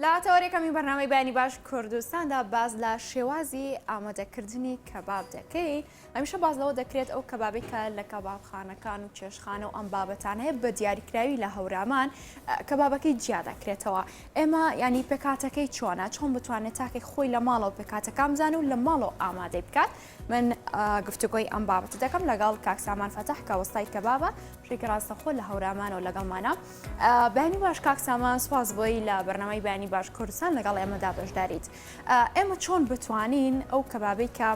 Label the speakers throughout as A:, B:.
A: لە تەوەرەکەمی بەرنامەی بەیانی باش کوردستاندا باس لە شێوازی ئامادەکردنی کەباب دەکەین. هەمیشە باس لەوە دەکرێت ئەو کەبابەی کە لە کەبابخانەکان و چێشتخانە و ئەم بابەتانە هەیە بە دیاریکراوی لە هەورامان کەبابەکەی جیا دەکرێتەوە. ئێمە یانی پێکهاتەکەی چۆنە؟ چۆن بتوانێت تاکێک خۆی لە ماڵەوە پێکهاتەکان بزانێ و لە ماڵەوە ئامادەی بکات؟ من گفتوگۆی ئەم بابەتە دەکەم لەگەڵ کاک سامان فەتاح کە وەستای کەبابە شێکی ڕاستەخۆ لە هەورامانەوە لەگەڵمانە. بەیانی باش کاک سامان سوپاس بۆی لە بەرنامەی بەیانی باش کوردستان لەگەڵ ئێمەدا بەشداریت. ئێمە چۆن بتوانین ئەو کەبابەی کە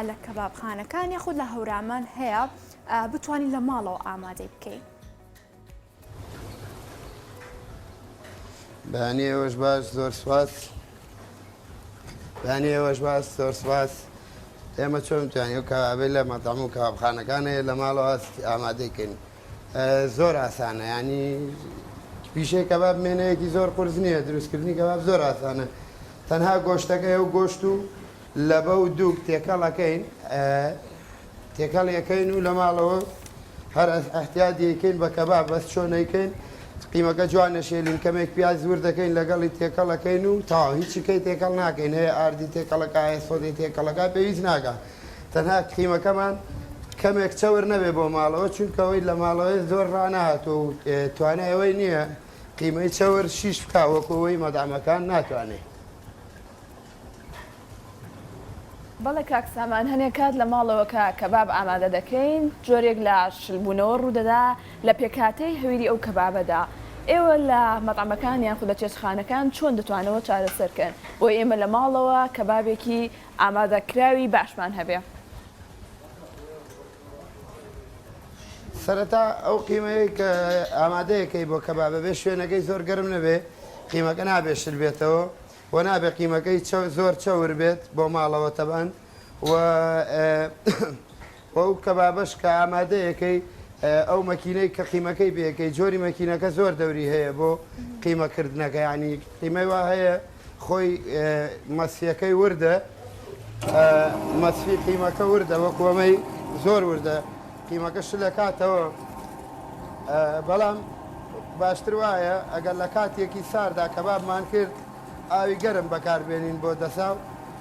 A: لە کەبابخانەکان یاخود لە هەورامان هەیە بتوانین لە ماڵەوە ئامادەی بکەین؟
B: بەیانی ئێوەش باش زۆر سوپاس بەیانی ئێوەش باش زۆر سوپاس ئێمە چۆن بتوانین ئەو کەبابەی لە مەتعەم و کەبابخانەکان هەیە لە ماڵەوە ئامادەی کەین زۆر ئاسانە ینی پیشەی کەباب مێنەیەکی زۆر قورس نییە دروستکردنی کەباب زۆر ئاسانە تەنها گۆشتەکەی و گۆشت و لەبە و دووگ تێکەڵ ئەکەین تێکەڵ یەکەین و لە ماڵەوە هەر ئەحتیادی یەکەین بە کەباب بەس چۆن ئەیکەین قیمەکە جوان نەشێلین کەمێک پیاز ورد دەکەین لەگەڵی تێکەڵ ئەکەین و تەواو هیچی کەی تێکەڵ ناکەین هەیە ئاردی تێکەڵەکە هەیە سۆدەی تێکەڵەکە پێویست ناکا تەنها قیمەکەمان کەمێک چەور نەبێ بۆ ماڵەوە چونکە ئەوەی لە ماڵەوەی زۆر ڕانەهاتووە و توانای ئەوەی نییە قیمەی چەور شیش بکا وەکو ئەوەی مەدامەکان ناتوانێ.
C: بەڵێ کاک سامان هەنێ کات لە ماڵەوە کە کەباب ئامادە دەکەین جۆرێک لە شلبوونەوە ڕوودەدا لە پێکهاتەی هەویری ئەو کەبابەدا ئێوە لە مەتعەمەکان یان خود لە چێشتخانەکان چۆن دەتوانەوە چارەسەر کەن بۆی ئێمە لە ماڵەوە کەبابێکی ئامادەکراوی باشمان هەبێ؟
B: سەرەتا ئەو قیمەیەی کە ئامادەیەکەی بۆ کەبابە بێ شوێنەکەی زۆر گەرم نەبێ قیمەکە نابێ شل بێتەوە و نابێ قیمەکەی زۆر چەور بێت بۆ ماڵەوە تەبعەن و ئەو کەبابەش کە ئامادەیەکەی ئەو مەکینەی کە قیمەکەی پێەکەی جۆری مەکینەکە زۆر دەوری هەیە بۆ قیمەکردنەکە ینی قیمەی وا هەیە خۆی مەسیەکەی وردە مەسفی قیمەکە وردە وەکو ئەمەی زۆر وردە قیمەکە شلەکاتەوە بەڵام باشتر وایە ئەگەر لە کاتێکی ساردا کەبابمان کرد ئاوی گەرم بەکاربێنین بۆ دەساو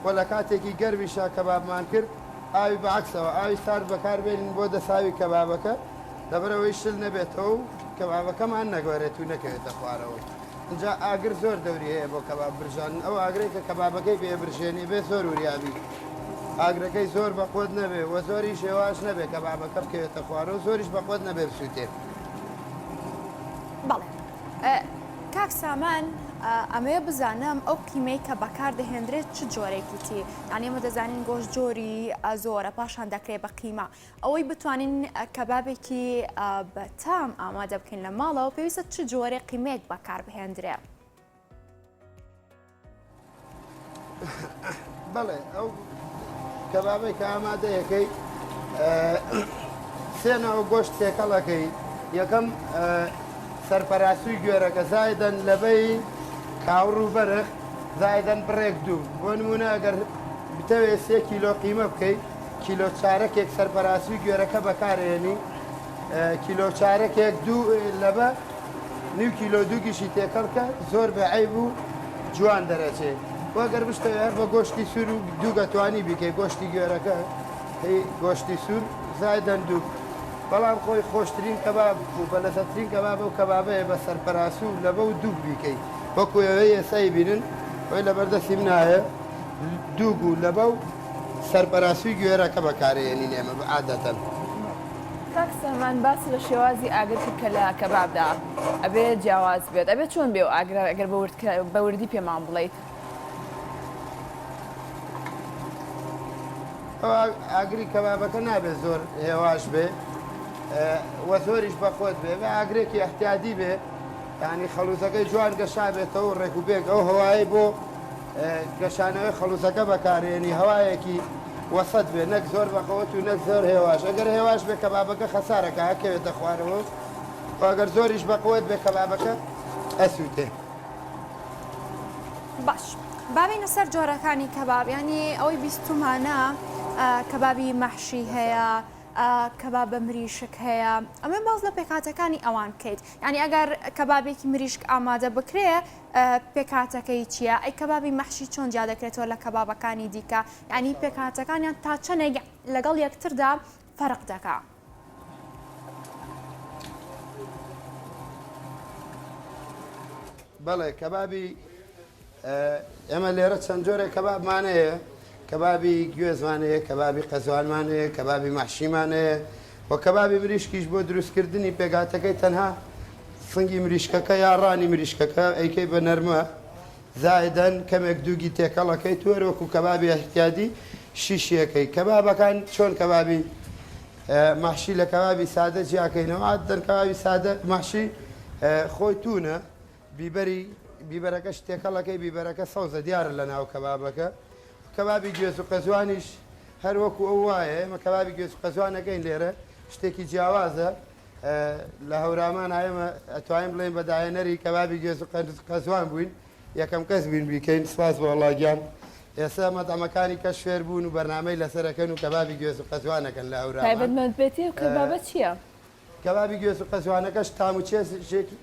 B: و لە کاتێکی گەرمیشا کەبابمان کرد ئاوی بەعەکسەوە ئاوی سارد بەکاربێنین بۆ دەساوی کەبابەکە لەبەرئەوەی شل نەبێتەوە و کەبابەکەمان نەگۆرێت و نەکەوێتە خوارەوە ئینجا ئاگر زۆر دەوری هەیە بۆ کەباب برژاندن ئەو ئاگرەی کە کەبابەکەی پێ برژێنی بێ زۆر وریابی ئاگرەکەی زۆر بەقوەت نەبێ و زۆریش هێواش نەبێ کەبابەکە بکەوێتە خوارەوە زۆریش بەقوەت نەبێ بسووتێ.
A: بەڵێ کاک سامان ئەمەوێ بزانم ئەو قیمەی کە بەکار دەهێندرێت چ جۆرێکی تی یانی ئێمە دەزانین گۆشت جۆری زۆرە پاشان دەکرێت بە قیمە ئەوەی بتوانین کەبابێکی بەتام ئامادە بکەین لە ماڵەوە پێویستە چ جۆرێ قیمەیەک بەکار بهێندرێ؟
B: بەڵێ ئەو کەبابەی کە ئامادەیەکەی سێنەوە گۆشت تێکەڵەکەی یەکەم سەرپەراسوی گوێرەکە زایدەن لەبەی کاوڕ و بەرخ زایدەن بڕێک دوو بۆ نمونە ئەگەر بتەوێت سێ کیلۆ قیمە بکەیت کیلۆ چارەکێک سەرپەراسوی گوێرەکە بەکارێنی کیلۆ چارەکێک دوو لەبە نیو کیلۆ دووگیشی تێکەڵ کە زۆر بە عەیب و جوان دەرەچێ وە گەر بشتەوێ هەر بە گۆشتی سوور و دووگ ئەتوانی بیکەی گۆشتی گوێرەکە هی گۆشتی سوور زایدەن دووگ بەڵام خۆی خۆشترین کەباب و بەلەزەترین کەباب ئەو کەبابەیە بە سەرپەراسوو و لەبە و دووگ بیکەی وەکو ئەوەی ئێستا ئەیبینن ئەوەی لەبەردەستی منایە دووگ و لەبە و سەرپەراسووی گوێرەکە بەکارەیەنین ئێمە عادەتەن.
C: کاک سامان باست لە شێوازی ئاگر کرد کە لە کەبابدا ئەبێ جیاواز بێت ئەبێ چۆن بێ ئەو ئاگرە ئەگەر بە ورد بە وردی پێمان بڵێیت؟
B: ئەو ئاگری کەبابەکە نابێت زۆر هێواش بێ و زۆریش بەخۆت بێ بە ئاگرێکی احتیادی بێ ینی خەڵوزەکەی جوان گەشابێتەوە ڕێک و پێک ئەو هەوایەی بۆ گەشانەوەی خەڵوزەکە بەکارێنی هەوایەکی وەسەت بێ نەک زۆر بەقوەت و نەک زۆر هێواش ئەگەر هێواش بێ کەبابەکە خەسارەکە ئەکەوێتە خوارەوە و ئەگەر زۆریش بەقوەت بێ کەبابەکە ئەسووتێ.
A: باش با بێینە سەر جۆرەکانی کەباب یانی ئەوەی بیستومانە کەبابی مەحشی هەیە. کەباب بە مریشک هەیە ئەمە باس لە پێکهاتەکانی ئەوان بکەیت یعنی ئەگەر کەبابێکی مریشک ئامادە بکرێ پێکهاتەکەی چییە ئەی کەبابی مەحشی چۆن جیا دەکرێتەوە لە کەبابەکانی دیکە یعنی پێکهاتەکانیان تا چەندێک لەگەڵ یەکتردا فەرق دەکا.
B: بەڵێ کەبابی ئێمە لێرە چەند جۆرێک کەبابمان هەیە کەبابی گوێزمان هەیە کەبابی قەزوانمان هەیە کەبابی مەحشیمان هەیە و کەبابی مریشکیش بۆ دروستکردنی پێکهاتەکەی تەنها سنگی مریشکەکە یا ڕانی مریشکەکە ئەیکەی بە نەرمە زائدەن کەمێک دووگی تێکەڵەکەی تو هەروەکو کەبابی ئیحتیادی شیشیەکەی کەبابەکان چۆن کەبابی مەحشی لە کەبابی سادە جیاکەینەوە عادەتەن کەبابی سادە مەحشی خۆی تونە بیبەری بیبەرەکەش تێکەڵەکەی بیبەرەکە سەوزە دیارە لە ناو کەبابەکە کەبابی گوێز و قەزوانیش هەر وەکو ئەو وایە ئێمە کەبابی گوێز و قەزوانەکەین لێرە شتێکی جیاوازە لە هەورامان ئێمە ئەتوانین بڵێین بە داهێنەری کەبابی گوێز و قەزوان بووین یەکەم کەس بووین بیکەین سپاس بۆ ئەڵا گیان ئێستا مەتعەمەکانی کەش فێر بوون و بەرنامەی لەسەرەکەن و کەبابی گوێز و قەزوانەکەن لە هەورامان
C: تایبەتمەندبێتی ئەو کەبابە چییە؟
B: کەبابی گوێز و قەزوانەکەش تام و چێژێکی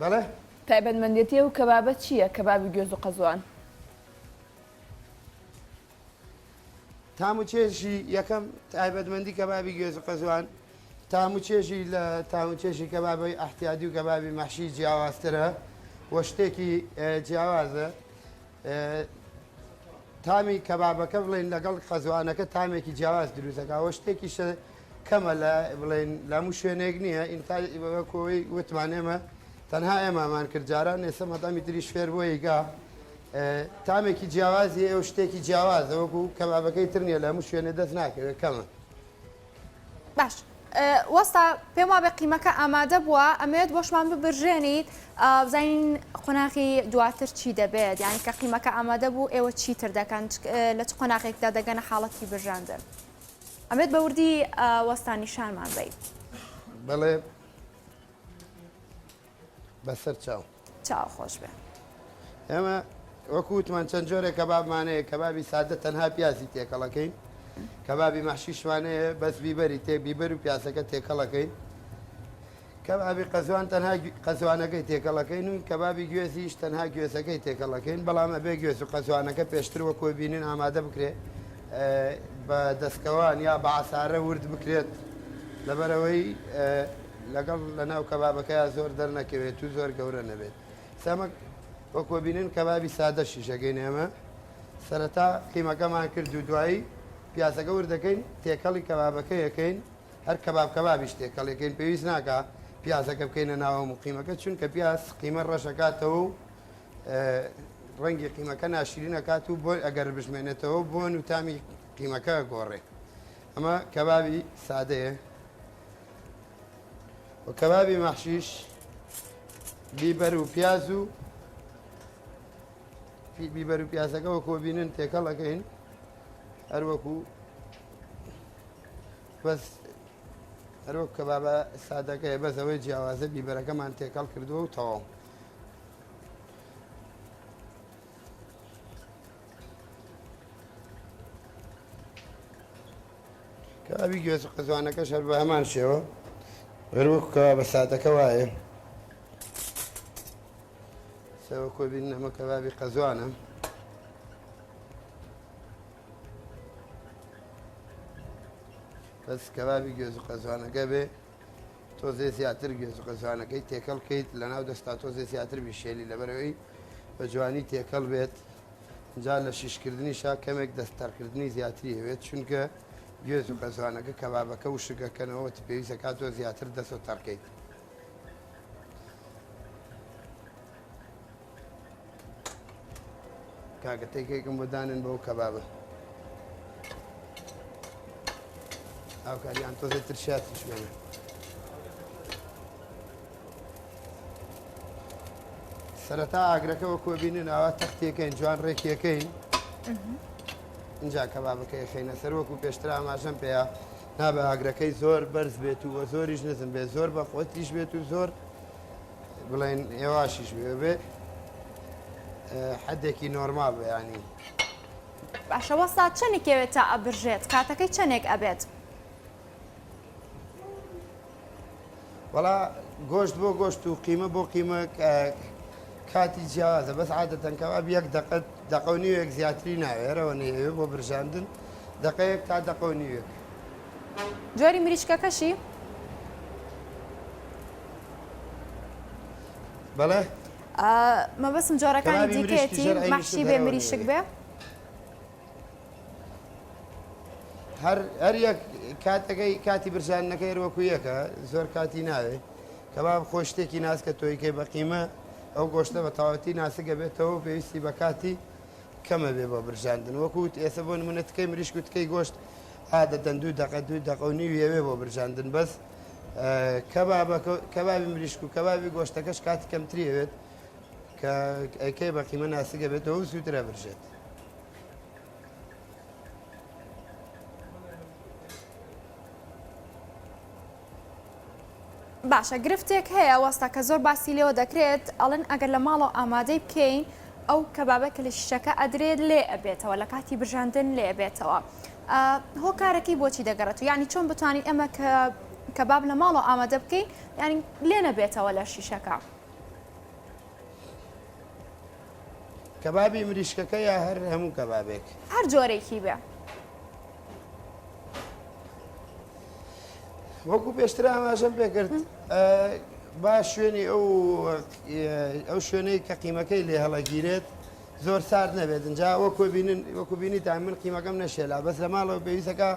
B: بەڵێ؟
C: تایبەتمەندێتی ئەو کەبابە چییە کەبابی گوێز و قەزوان؟
B: تام و چێژی یەکەم تایبەتمەندی کەبابی گوێز و قەزوان تام و چێژی لە تام و چێژی کەبابی ئەحتیادی و کەبابی مەحشی جیاوازترە و شتێکی جیاوازە تامی کەبابەکە بڵێن لەگەڵ قەزوانەکە تامێکی جیاواز دروستەکە و شتێکیشە کەمە لە بڵێن لە هەموو شوێنێک نییە ئینتا وەکۆی وتمان ئێمە تەنها ئێمامان کرد جاران ئێستا مەتامی تریش فێر بۆیگا تامێکی جیاوازی هەیە و شتێکی جیاوازە وەکو کەبابەکەی تر نییە لە هەموو شوێنێ دەست ناکەوێت کەمە.
A: باش وەستا پێم وابێ قیمەکە ئامادە بووە ئەمەوێت بۆشمان ببرژێنیت بزانین قۆناغی دواتر چی دەبێت یعنی کە قیمەکە ئامادە بوو ئێوە چیتر دەکەن لە چ قۆناغێکدا دەگەنە حاڵەتی برژاندن ئەمێت بە وردی وەستا نیشانمان بەیت.
B: بەڵێ بەسەر چاو.
A: چاو خۆش بێ.
B: ئێمە وەکو وتمان چەند جۆرێک کەبابمان هەیە کەبابی سادە تەنها پیازی تێکەڵەکەین کەبابی مەحشیشمان هەیە بەس بیبەری تێ بیبەر و پیازەکە تێکەڵەکەین کەبابی قەزوان تەنها قەزوانەکەی تێکەڵەکەین و کەبابی گوێزیش تەنها گوێزەکەی تێکەڵەکەین بەڵام ئەبێ گوێز و قەزوانەکە پێشتر وەکۆ بینین ئامادە بکرێ بە دەستکەوان یا بە عسارە ورد بکرێت لەبەرەوەی لەگەڵ لەناو کەبابەکەیا زۆر دەرنەکەوێت و زۆر گەورە نەبێت سەمەک وەک وەبینن کەبابی سادە شیشەکەین ئێمە سەرەتا قیمەکەمان کرد و دوایی پیازەکە وردەکەین تێکەڵی کەبابەکە یەکەین هەر کەباب کەبابیش تێکەڵیەکەین پێویست ناکا پیازەکە بکەینە ناوەم و قیمەکە چونکە پیاز قیمە ڕەشەکاتەوە و ڕەنگی قیمەکە ناشرینەکات و بۆ ئەگەر بژمێنێتەوە بۆن و تامی قیمەکە گۆڕێ ئەمە کەبابی سادەیە و کەبابی مەحشیش بیبەر و پیاز و بیبەر و پیازەکە وەکۆ بینن تێکەڵ ئەەکەین هەروەکو بەس هەروەک کەبابە سادەکەی بەس ئەوەی جیاوازە بیبەرەکەمان تێکەڵ کردووە و تەواو. کەبابی گوێز و قەزوانەکەش هەر بە هەمان شێوە هەر وەکو کەبابە سادەکە وایە سەوە کۆبین ئەمە کەبابی قەزوانە بەس کەبابی گوێز و قەزوانەکە بێ تۆزێ زیاتر گوێز و قەزوانەکەی تێکەڵ کەیت لەناو دەستا تۆزێ زیاتر بیشێلی لەبەرەوەی بە جوانی تێکەڵ بێت جا لە شیشکردنیشا کەمێک دەست تەڕکردنی زیاتری ئەوێت چونکە گوێز و قەزوانەکە کەبابەکە وشک ئەکەنەوە پێویست ئەکات تۆ زیاتر دەست تەڕکەیت. کاکە تێکێکم بۆ دانێن بەو کەبابە هاوکاریان تۆزێ ترشیاتیش بێنە. سەرەتا ئاگرەکە وەکو بینن ئاوا تەختیەکەین جوان ڕێکیەکەین اینجا کەبابەکە یخینە سەر وەکو پێشتر ئاماژەم پێەیە نابە ئاگرەکەی زۆر بەرز بێت و وە زۆریش نزم بێت زۆر بە قوتیش بێت و زۆر بڵێن هێواشیش بێ بێ حدێکی نۆرمال بەیانی
A: باشە وەستا چەندێکەوێت تا ئەبرژێت کاتەکەی چەندێک ئەبێت؟
B: وەڵا گۆشت بۆ گۆشت و قیمە بۆ قیمە کاتی جیاوازە بەس عادەتەن کەباب یەک دەقە دەقە و نیوێک زیاتری ناوێ هەرەوە نەیەوێ بۆ برژاندن دەقەیەک تا دەقە و نیوێک.
A: جۆری مریشکەکەشی؟
B: بەڵێ؟
A: مەبەستم جۆرەکانی دیکەیەتی مەحشی بێ مریشک بێ؟
B: هەر هەر یەک کاتەکەی کاتی برژاندنەکەی هەر وەکو یەکە زۆر کاتی ناوێ کەباب خۆی شتێکی ناسکە تۆیکەی بە قیمە ئەو گۆشتە بە تەواوەتی ناسک ئەبێتەوە و پێویستی بە کاتی کەمە بێ بۆ برژاندن وەکو وت ئێستا بۆ نمونە تکەی مریشک و تکەی گۆشت عادەتەن دوو دەقە دوو دەقە و نیوی ئەوێ بۆ برژاندن بەس کەبابەکە کەبابی مریشک و کەبابی گۆشتەکەش کاتی کەمتری ئەوێت کە ئەیکەی بە قیمە ناسک ئەبێتەوە و زووتر ئەبرژێت.
A: باشە گرفتێک هەیە وەستا کە زۆر باسی لێوە دەکرێت ئەڵێن ئەگەر لە ماڵەوە ئامادەی بکەین ئەو کەبابە کە لە شیشەکە ئەدرێت لێ ئەبێتەوە لە کاتی برژاندن لێ ئەبێتەوە هۆکارەکەی بۆچی دەگەڕێتەوە یعنی چۆن بتوانین ئەمە کە کەباب لە ماڵەوە ئامادە بکەین یعنی لێ نەبێتەوە لە شیشەکە.
B: کەبابی مریشکەکە یا هەر هەموو کەبابێک؟
A: هەر جۆرێکی بێ.
B: وەکو پێشتر ئاماژەم پێکرد با شوێنی ئەو ئەو شوێنەی کە قیمەکەی لێ هەڵەگیرێت زۆر سارد نەبێت اینجا وەکو بینن وەکو بینیتان من قیمەکەم نەشێلا بەس لە ماڵەوە پێویستەکە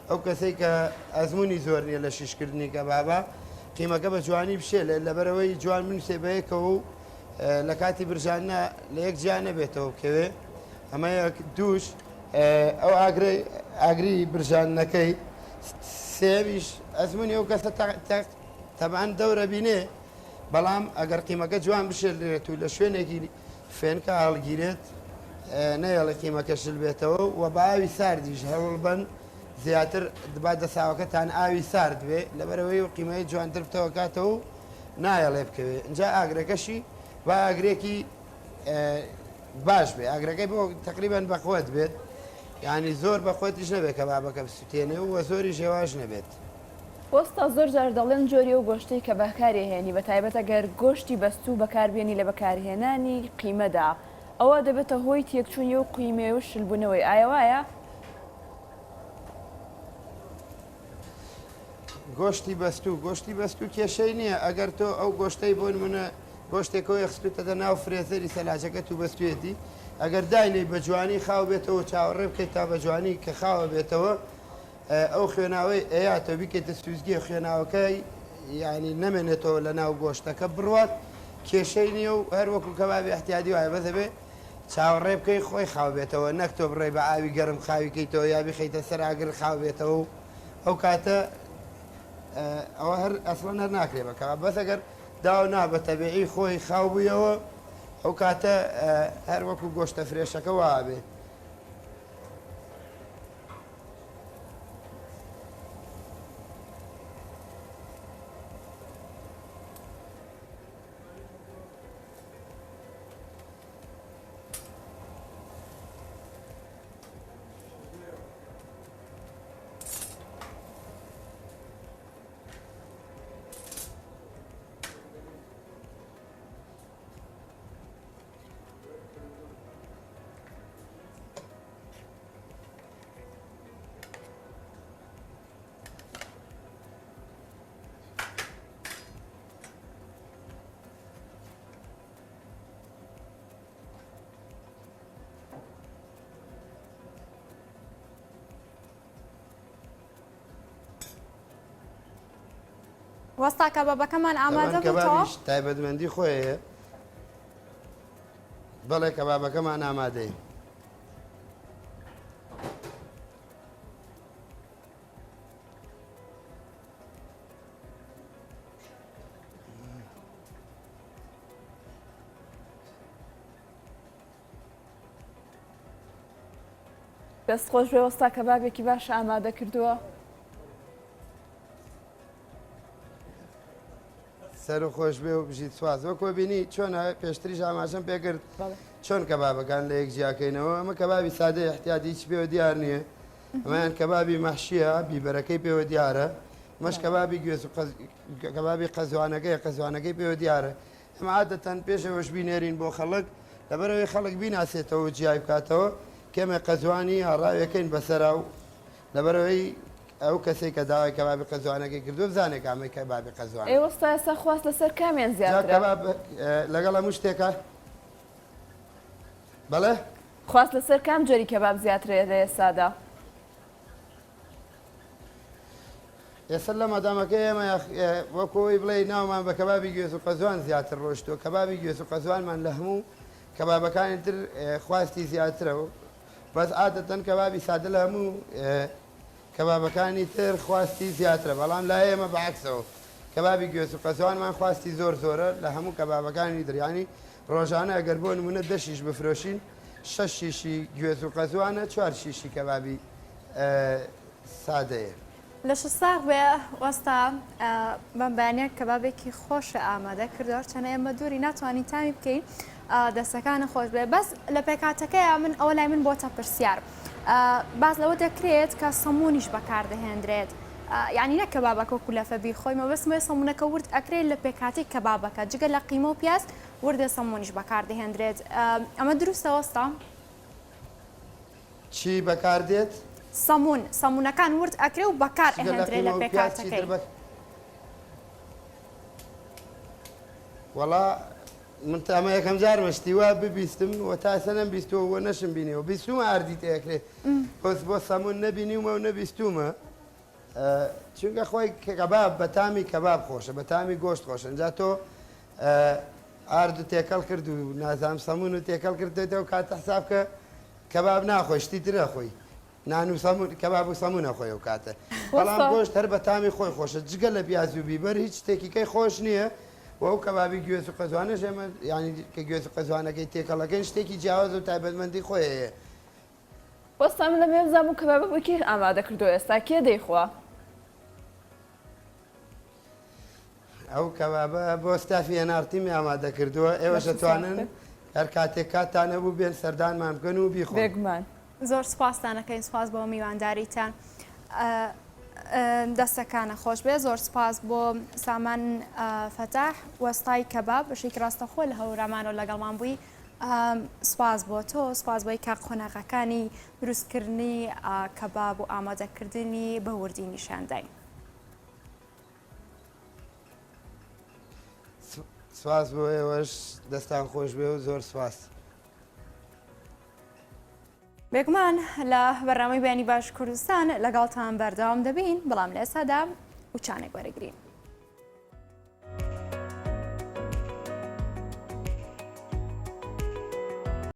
B: ئەو کەسەی کە ئەزمموی زۆر نییە لە شیشکردنی کە بابا قیمەکە بە جوانی بشێلێت لەبەرەوەی جوان بنووسێ بەیەکەوە و لە کاتی برژاندنا لە یەک جیا نەبێتەوە بکەوێ ئەمە یەک دووش ئەو ئاگرەی ئاگری برژاندنەکەی سێیەمیش ئەزموونی ئەو کەسە تەبعەن دەورە بینێ بەڵام ئەگەر قیمەکە جوان بشێلرێت و لە شوێنێکی فێنکە هەڵگیرێت نەیەڵێ قیمەکە شل بێتەوە و بە ئاوی ساردیش هەوڵبەن زیاتر با دەساوەکەتان ئاوی سارد بێ لەبەرەوەی و قیمەی جوانتر بتەوەکاتەوە و نایەڵێ بکەوێ ئینجا ئاگرەکەشی با ئاگرێکی باش بێ ئاگرەکەی بۆ تقریبان بەقوت بێت یعنی زۆر بەقوتیش نەبێت کە بابەکە بسووتێنێ و زۆری ژێواش نەبێت.
C: وەستا زۆر جار دەڵێن جۆری ئەو گۆشتەی کە بەکاری ئەهێنی بەتایبەت ئەگەر گۆشتی بەستوو بەکاربێنی لە بەکارهێنانی قیمەدا ئەوە دەبێتە هۆی تێکچوونی ئەو قیمەیە و شلبوونەوەی ئایا وایە؟
B: گۆشتی بەستوو گۆشتی بەستوو کێشەی نییە ئەگەر تۆ ئەو گۆشتەی بۆ نمونە گۆشتێکەوەی خستوتەتە ناو فرێزەری سەلاجەکەت و بەستوێتی ئەگەر داینەی بە جوانی خاو بێتەوە چاوەڕێ بکەیت تا بە جوانی کە خاوە بێتەوە ئەو خوێناوەی ئەیاتەوە بیکەیتە سوزگیە خوێناوەکەی یعنی نەمێنێتەوە لە ناو گۆشتەکە بڕوات کێشەی نییە و هەر وەکو کەبابی احتیادی وایە بەس ئەبێ چاوەڕێ بکەی خۆی خاو بێتەوە نەک تۆ بڕێی بە ئاوی گەرم خاوی کەیتەوە یا بیخەیتە سەر ئاگر خاو بێتەوە و ئەو کاتە ئەوە هەر ئەسڵەن هەر ناکرێ بە کەباب بەس ئەگەر داو نا بە تەبیعی خۆی خاو بوویەوە ئەو کاتە هەر وەکو گۆشتە فرێشەکە وابێ.
A: وەستا کەبابەکەمان ئامادە بوو تەواو؟ کەبابیش
B: تایبەتمەندی خۆی هەیە. بەڵێ کەبابەکەمان ئامادەیە.
C: دەست خۆش بێ وەستا کەبابێکی باش ئامادە کردووە.
B: سەر خۆش بێ و بژیت سواز وەکۆ بینی چۆنە پێشتریش ئاماژەم پێکرد چۆن کەبابەکان لە یەک جیاکەینەوە ئەمە کەبابی سادەی احتیادی هیچ پێوە دیار نییە ئەمەیان کەبابی مەحشیە بیبەرەکەی پێوە دیارە. مەش کەبابی گوێز و کەبابی قەزوانەکەی قەزوانەکەی پێوە دیارە. ئێمە عادەتەن پێش ئەوەش بینێرین بۆ خەڵک، لەبەرئەوەی خەڵک بیناسێتەوە و جیای بکاتەوە، کەمێک قەزوانی هاڕاویەکەین بەسەرا و لەبەرئەوەی ئەو کەسەی کە داوای کەبابی قەزوانەکەی کردووە بزانێ کامەی کەبابی قەزوانە.
C: ئێ وەستا ئێستا خواست لەسەر کامیان
B: جا
C: زیاترە؟
B: کەباب لەگەڵ هەموو شتێکا؟ بەڵێ؟
C: خواست لەسەر کام جۆری کەباب زیاترە لە ئێستادا؟
B: ئێستا لە مەدامەکەی ئێمە وەکو ئەوەی بڵێی ناومان بە کەبابی گوێز و قەزوان زیاتر ڕۆشتووە، کەبابی گوێز و قەزوانمان لە هەموو کەبابەکانی تر خواستی زیاترە و بەس عادەتەن کەبابی سادە لە هەموو کەبابەکانی تر خواستی زیاترە، بەڵام لای ئێمە بە عەکسەوە کەبابی گوێز و قەزوانمان خواستی زۆر زۆرە لە هەموو کەبابەکانی تر، یانی ڕۆژانە ئەگەر بۆ نمونە دە شیش بفرۆشین شەش شیشی گوێز و قەزوانە چوار شیشی کەبابی سادەیە.
A: لەشت ساغ بێ وەستا بەم بەیانە کەبابێکی خۆشە ئامادە کردوە هەرچەنە ئێمە دووری ناتوانین تامی بکەین دەستەکانە خۆش بێ بەس لە پێکاتەکەیە من ئەوە لای من بۆتە پرسیار باس لەوە دەکرێت کە سەمونیش بەکاردەهێندرێت یعنی نە کەبابەکە وەکو لەفە بیخۆی مەبەستم وەیە سەمونەکە ورد ئەکرێت لە پێکهاتەی کەبابەکە جگە لە قیمە و پیاز وردە سەمونیش بەکاردەهێندرێت ئەمە دروستە وەستا؟
B: چی بەکار دێت؟
A: سەمون، سەمونەکان ورد ئەکرێ و بەکار
B: جگە لە
A: ئەهێندرێ لە
B: قیمە و پیاز چی
A: پێکهاتەکەی.
B: تر بە وەڵا من تا ئەمە یەکەم جارمە شتی وا ببیستم و تا ئێستا نەمبیستووە و نەشم بینیوە بیستوومە ئاردی تێ ئەکرێ بەس بۆ سەمون نەبینیومە و نەبیستوومە چونکە خۆی کەباب بە تامی کەباب خۆشە بە تامی گۆشت خۆشە ئینجا تۆ ئارد و تێکەڵ کرد و نازانم سەمون و تێکەڵ کرد ئەو کاتە حساب کە کەباب ناخۆی شتی تر ئەخۆی نان و سەمون کەباب و سەمون ئەخۆی ئەو کاتە بەڵام گۆشت هەر بە تامی خۆی خۆشە جگە لە پیاز و بیبەر هیچ شتێکی کەی خۆش نییە و ئەو کەبابی گوێز و قەزوانەش ئێمە یانی کە گوێز و قەزوانەکەی تێکەڵەکەین شتێکی جیاواز و تایبەتمەندی خۆی هەیە.
C: وەستا من دەمەوێ بزانم ئەو کەبابە بۆ کێ ئامادە کردووە ئێستا کێ دەیخوا؟
B: ئەو کەبابە بۆ ستافی NRT م ئامادە کردووە ئێوەش ئەتوانن هەر کاتێک کاتتان هەبوو بێن سەردانمان بکەن و بیخۆن.
C: بێگومان.
A: زۆر سوپاستان ئەکەین سوپاس بۆ میوانداریتان دەستەکانە خۆش بێ زۆر سوپاس بۆ سامان فەتاح وەستای کەباب بەشێکی ڕاستەخۆ لە هەورامانەوە لەگەڵمان بووی سوپاس بۆ تۆ سوپاس بۆی کە قۆناغەکانی دروستکردنی کەباب و ئامادەکردنی بە وردی نیشانداین.
B: سواس بۆ ئێوەش دەستان خۆش بێ و زۆر سواس.
A: بێگومان لە بەرنامەی بەیانی باش کوردستان لەگەڵتان بەردەوام دەبین، بەڵام لە ئێستادا وچانێک وەرەگرین.